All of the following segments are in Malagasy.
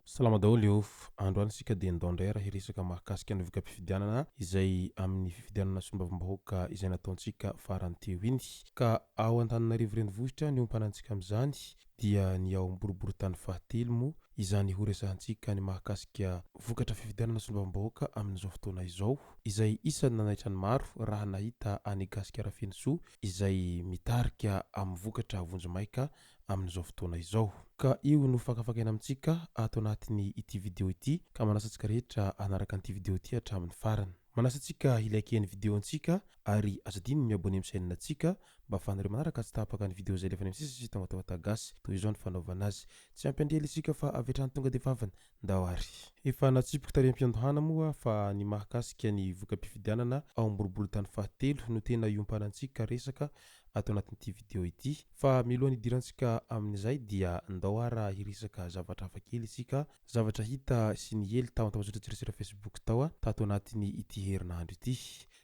Salama daholo ô! Androany isika dia ndao indray ary hiresaka mahakasika ny voka-pifidianana izay amin'ny fifidianana solombavambahoaka izay nataontsika farany teo iny. Ka ao Antananarivo renivohitra ny ompanantsika amin'izany dia ny ao Boriborintany fahatelo moa izany horesahantsika ny mahakasika vokatra fifidianana solombavambahoaka amin'izao fotoana izao izay isan'ny nanaitra ny maro raha nahita an'i Gasikara Fenosoa izay mitarika amin'ny vokatra vonjimaika amin'izao fotoana izao. Ka io no fakafakaina amintsika ato anatin'ny ity video ity ka manasa antsika rehetra hanaraka an'ity video ity hatramin'ny farany. Manasa antsika hi-liker ny video antsika ary aza adino ny mi-abonner amin'ny chaîne antsika mba afahanareo manaraka tsy tapaka ny video izay alefa any amin'ny sisa sy Tamatawata Gasy. Toy izao ny fanaovana azy. Tsy ampy andriela isika fa avy hatrany tonga dia vavany. Ndao ary. Efa natsipiko tary am-piandohana moa fa ny mahakasika ny voka-pifidianana ao amin'ny boriborintany fahatelo no tena iompanantsika resaka ato anatin'ity video ity. Fa mialohan'ny hidirantsika amin'izay dia ndao ara hiresaka zavatra hafa kely isika, zavatra hita sy niely tao an-tambajotran-tserasera Facebook tao tato anatin'ny ity herinandro ity.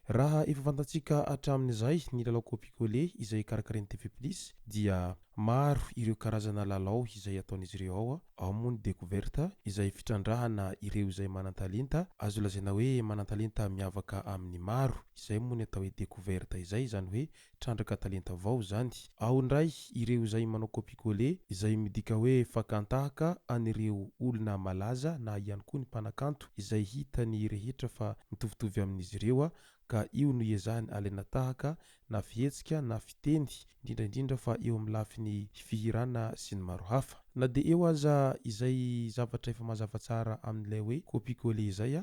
Raha efa fantatsika hatramin'izay ny lalao Copie-coller izay karakarain'ny TV Plus dia maro ireo karazana lalao izay ataon'izy ireo ao, ao moa ny découverte izay fitrandrahana ireo izay manan-talenta, azo lazaina hoe manan-talenta miavaka amin'ny maro, izay moa ny atao hoe découverte izay, izany hoe trandraka talenta vao izany. Ao indray ireo izay manao copie-coller izay midika hoe fakan-tahaka an'ireo olona malaza na ihany koa ny mpanakanto izay hitan'ny rehetra fa mitovitovy amin'izy ireo ka io no iezahany alaina tahaka na fihetsika na fiteny indrindra indrindra fa eo amin'ny lafiny fihirana sy ny maro hafa. Na dia eo aza izay zavatra efa mazava tsara amin'ilay hoe copie-coller izay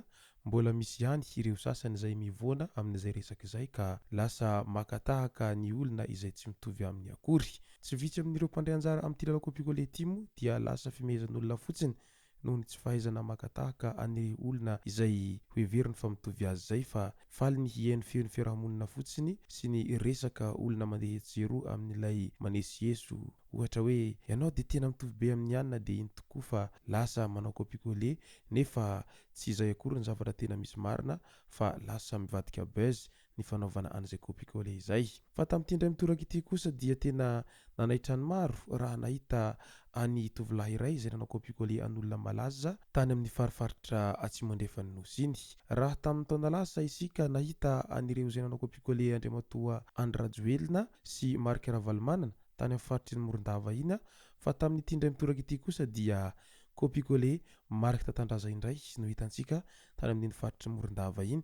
Mbola misy ihany ireo sasany izay mivoana amin'izay resaka izay ka lasa maka tahaka ny olona izay tsy mitovy aminy akory. Tsy vitsy amin'ireo mpandray anjara amin'ity lalao Kopikole ity moa dia lasa fimehezan'olona fotsiny noho ny tsy fahaizana maka tahaka an'ireo olona izay hoheveriny fa mitovy azy izay fa faly ny hihaino feon'ny fiarahamonina fotsiny sy ny resaka olona mandeha etsy sy eroa amin'ilay manesoeso ohatra hoe ianao dia tena mitovy be amin'i anona dia iny tokoa fa lasa manao copie-coller nefa Tsy izay akory ny zavatra tena misy marina fa lasa mivadika buzz ny fanaovana an'izay copie coller izay. Fa tamin'ity indray mitoraka ity kosa dia tena nanaitra ny maro raha nahita an'i tovolahy iray izay nanao copie coller an'olona malaza tany amin'ny farifaritra atsimo andrefan'ny nosy iny. Raha tamin'ny taona lasa isika nahita an'ireo izay nanao copie coller Andriamatoa Andry Rajoelina sy Marc Ravalomanana tany amin'ny faritry ny Morondava iny fa tamin'ity indray mitoraka ity kosa dia Copie coller Marc Tatandraza indray no hitantsika tany amin'iny faritr'i Morondava iny,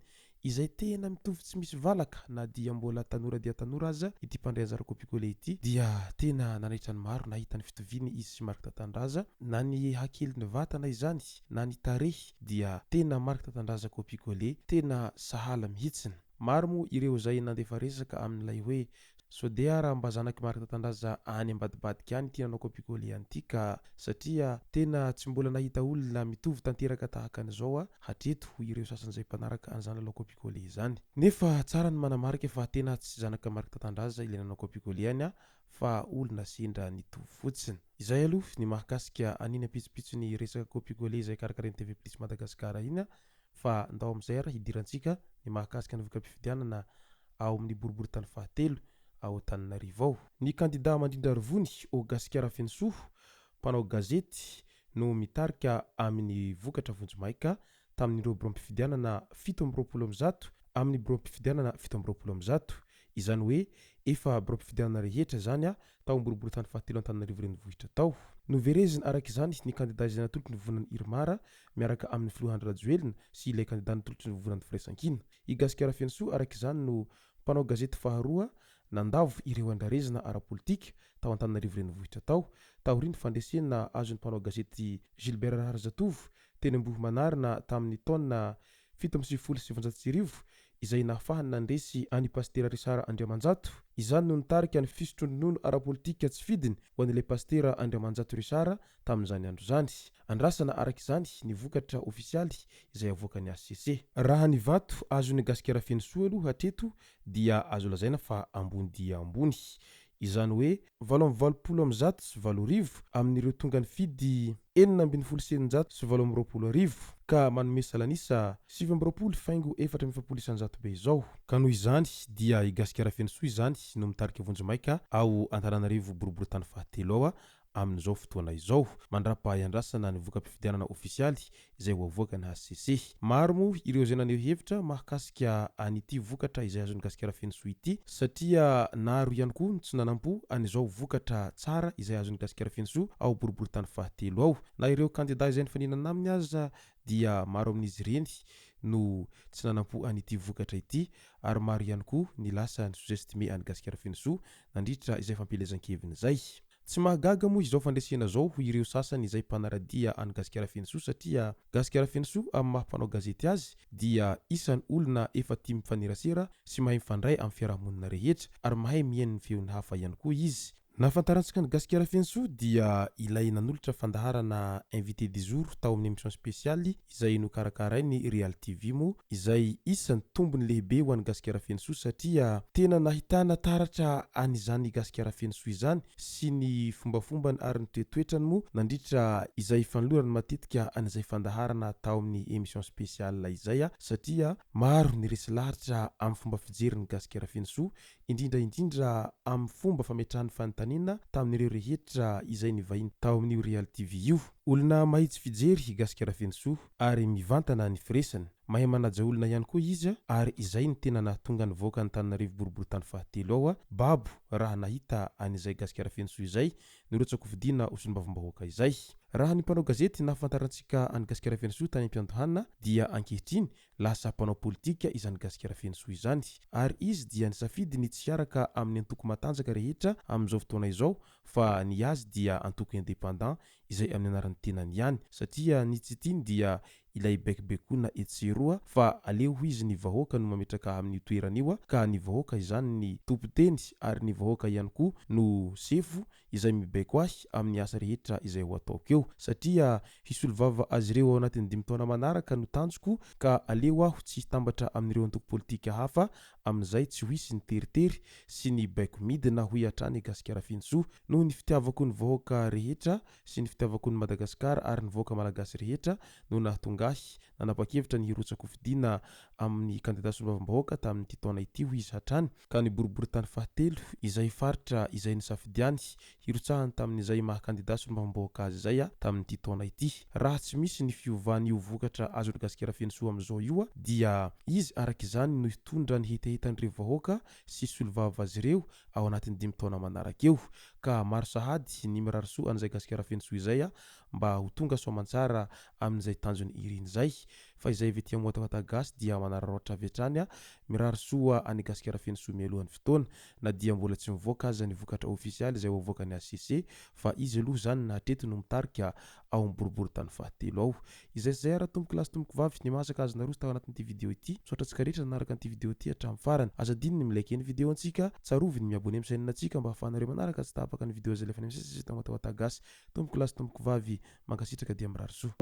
izay tena mitovy tsy misy valaka na dia mbola tanora dia tanora aza ity mpandray anjara copie coller ity dia tena nanaitra ny maro nahita ny fitoviany izy sy Marc Tatandraza na ny hakelin'ny vatana izany na ny tarehy dia tena Marc Tatandraza copie coller tena sahala mihitsiny. Maro moa ireo izay nandefa resaka amin'ilay hoe Sode ara mba zanak'i Marc Tatandraza any ambadibadika any ity nanao copie coller an'ity ka, satria tena tsy mbola nahita olona mitovy tanteraka tahaka an'izao aho hatreto hoy ireo sasany izay mpanaraka an'izany lalao copie coller izany. Nefa tsara ny manamarika fa tena tsy zanak'i Marc Tatandraza ilay nanao copie coller any fa olona sendra nitovy fotsiny. Izay aloha ny mahakasika an'iny ampitsopitsony resaka copie coller izay karakarain'ny TV Plus Madagascar iny Fa ndao amin'izay ary hidirantsika ny mahakasika ny voka-pifidianana ao amin'ny boriborintany fahatelo ao Antananarivo ao. Ny kandida Mandrindrarivony O Gasikara Fenosoa, mpanao gazety, no mitarika amin'ny vokatra vonjimaika tamin'ireo biraom-pifidianana 127 amin'ny biraom-pifidianana 127. Izany hoe efa biraom-pifidianana rehetra izany tao Amboriborintany fahatelo Antananarivo Renivohitra tao. Noverezina araka izany ny kandida izay natolotry ny vovonan'ny Irmar miaraka amin'ny filoha Andry Rajoelina sy ilay kandida natolotry ny vovonan'ny Firaisankina. I Gasikara Fenosoa araka izany no mpanao gazety faharoa nandavo ireo andrarezina ara-politika tao Antananarivo Renivohitra tao taorian'ny fandresena azon'ny mpanao gazety Gilbert Raharizatovo teny Ambohimanarina tamin'ny taona 1997. izay nahafahany nandresy an'i Pasitera Richard Andriamanjato. Izany no nitarika ny fisotroan-dronono ara-politika tsy fidiny ho an'ilay Pasitera Andriamanjato Richard tamin'izany andro izany. Andrasana araka izany ny vokatra ofisialy izay avoakan'ny hcc. Raha ny vato azon'i Gasikara Fenosoa aloha hatreto dia azo lazaina fa ambony dia ambony. Izany hoe 188 amin'ireo tonga nifidy 616 628 ka manome salanisa 29,44% be izao. Ka noho izany dia i Gasikara Fenosoa izany no mitarika vonjimaika ao Antananarivo boriborintany fahatelo ao amin'izao fotoana izao, mandra-pahaiandrasana ny voka-pifidianana ofisialy izay ho avoakan'ny hcc. Maro moa ireo izay naneho hevitra mahakasika an'ity vokatra izay azon'i Gasikara Fenosoa ity, satria naro ihany koa no tsy nanampo an'izao vokatra tsara izay azon'i Gasikara Fenosoa ao boriborintany fahatelo ao. Na ireo kandida izay nifaninana aminy aza dia maro amin'izy ireny no tsy nanampo an'ity vokatra ity, ary maro ihany koa ny lasa ni-sous-estimer an'i Gasikara Fenosoa nandritra izay fampielezan-keviny izay. Tsy mahagaga moa izao fandresena izao hoy ireo sasany izay mpanara-dia an'i Gasikara Fenosoa satria Gasikara Fenosoa amin'ny maha mpanao gazety azy dia isan'ny olona efa tia mifanerasera sy mahay mifandray amin'ny fiarahamonina rehetra ary mahay mihaino ny feon'ny hafa ihany koa izy. Nahafantarantsika an'i Gasikara Fenosoa dia ilay nanolotra fandaharana Invité du jour tao amin'ny émission spéciale izay nokarakarain'ny Real TV moa izay isan'ny tombony lehibe ho an'i Gasikara Fenosoa satria tena nahitana taratra an'izany Gasikara Fenosoa izany sy ny fombafombany ary ny toetoetrany moa nandritra izay fanolorany matetika an'izay fandaharana tao amin'ny émission spéciale izay satria maro ny resy lahatra amin'ny fomba fijerin'i Gasikara Fenosoa indrindra indrindra amin'ny fomba fametrahany fanontaniana tamin'ireo rehetra izay nivahiny tao amin'io Real TV io. Olona mahitsy fijery i Gasikara Fenosoa ary mivantana ny firesany. Mahay manaja olona ihany koa izy ary izay no tena nahatonga ny vahoaka Antananarivo boriborintany fahatelo ao babo raha nahita an'izay Gasikara Fenosoa izay nirotsakofidina ho solombavambahoaka izay. Raha ny mpanao gazety nahafantarantsika an'i Gasikara Fenosoa tany am-piandohana dia ankehitriny lasa mpanao politika izany Gasikara Fenosoa izany ary izy dia nisafidy ny tsy hiaraka amin'ny antoko matanjaka rehetra amin'izao fotoana izao fa ny azy dia antoko indépendant izay amin'ny anaran'ny tenany ihany satria ny tsy tiany dia ilay baikobaikoana etsy sy eroa fa aleo hoy izy ny vahoaka no mametraka amin'io toerana io ka ny vahoaka izany ny tompon-teny ary ny vahoaka ihany koa no sefo izay mibaiko ahy amin'ny asa rehetra izay ho ataoko eo satria hisolo vava azy ireo ao anatin'ny 5 taona manaraka no tanjoko ka aleo aho tsy hitambatra amin'ireo antoko politika hafa amin'izay tsy ho hisy ny teritery sy ny baiko midina hoy hatrany Gasikara Fenosoa. Noho ny fitiavako ny vahoaka rehetra sy ny fitiavako ny Madagasikara ary ny vahoaka malagasy rehetra no nahatonga ahy nanapa-kevitra ny hirotsakofidina amin'ny kandida solombavambahoaka tamin'ity taona ity hoy izy hatrany ka ny boriborintany fahatelo izay faritra izay nisafidiany hirotsahany tamin'izay maha kandida solombavambahoaka azy izay tamin'ity taona ity. Raha tsy misy ny fiovan'io vokatra azon'i Gasikara Fenosoa amin'izao io dia izy araka izany no hitondra ny hetahetan'ireo vahoaka sy solovava azy ireo ao anatin'ny 5 taona manaraka eo. Ka maro sahady ny mirary soa an'izay Gasikara Fenosoa izay mba ho tonga soamantsara amin'izay tanjony iriny izay. Fa izay avy aty Moatawata Gasy dia manararaotra avy hatrany mirary soa an'i Gasikara Fenosoa mialohan'ny fotoana na dia mbola tsy mivoaka aza ny vokatra ofisialy izay ho avoakan'ny HCC fa izy aloha izany na hatreto no mitarika ao amin'ny boriborintany fahatelo ao. Izay sy izay ary tompoko lahy sy tompoko vavy ny mahazaka azo naroso tao anatin'ity video ity. Misaotra antsika rehetra nanaraka an'ity video ity hatramin'ny farany. Aza adino ny mi-like ny video antsika, tsarovy ny mi-abonner amin'ny chaîne antsika mba ahafahanareo manaraka tsy tapaka ny video izay alefanay misesy eto Moatawata Gasy. Tompoko lahy sy tompoko vavy, mankasitraka dia mirary soa.